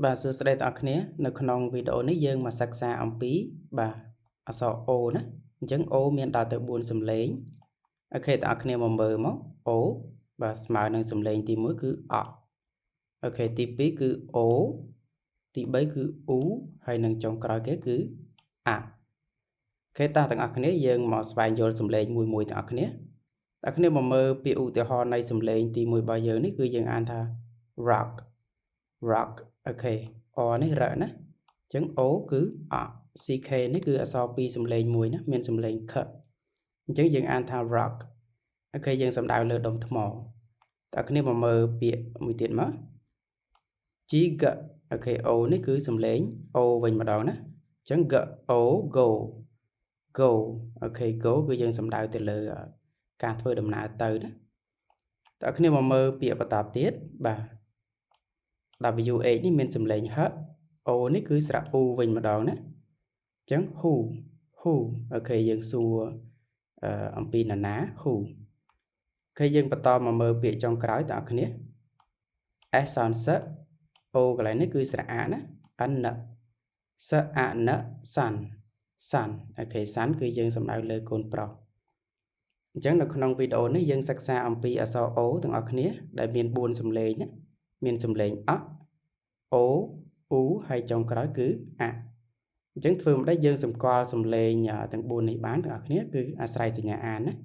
បាទសួស្តីទាំងអស់គ្នានៅក្នុងវីដេអូនេះយើងមកសិក្សាអំពីបាទអក្សរ O ណាអញ្ចឹង O មានដល់ទៅ4សំឡេង OK ទាំងអស់គ្នាមកមើលមក O បាទស្មើនឹងសំឡេងទី1គឺអ OK ទី2គឺ O ទី3គឺ U ហើយនិងចុងក្រោយគេគឺអា OK តោះទាំងអស់គ្នាយើងមកស្វែងយល់សំឡេងមួយមួយទាំងអស់គ្នាទាំងគ្នាមកមើលពាក្យឧទាហរណ៍នៃសំឡេងទី1របស់យើងនេះគឺយើងអានថា rock rock OK O នេះរណាអញ្ចឹង O គឺអ CK នេះគឺអក្សរពីរសំឡេងមួយណាមានសំឡេងខអញ្ចឹងយើងអានថា rock OK យើងសំដៅលើដុំថ្មតើគ្នាមកមើលពាក្យមួយទៀតមក G G OK O នេះគឺសំឡេង O វិញម្ដងណាអញ្ចឹង G O go go OK go គឺយើងសំដៅទៅលើការធ្វើដំណើរទៅណាតើគ្នាមកមើលពាក្យបន្តទៀតបាទ WH នេះមានសំឡេងហ O នេះគឺស្រៈ U វិញម្ដងណាអញ្ចឹង who who OK យើងសួរអំពីនរណា who OK យើងបន្តមកមើលពាក្យចុងក្រោយតើអ្នកគ្នា S សនស O កន្លែងនេះគឺស្រៈអាណា N សអន son son OK son គឺយើងសំដៅលើកូនប្រុសអញ្ចឹងនៅក្នុងវីដេអូនេះយើងសិក្សាអំពីអក្សរ O ទាំងអស់គ្នាដែលមាន4សំឡេងណាមានសំឡេងអ O U ហើយចុងក្រោយគឺអអញ្ចឹងធ្វើមិនដេចយើងសម្គាល់សំឡេងទាំង4នេះបានទាំងអស់គ្នាគឺអាស្រ័យសញ្ញាអានណា។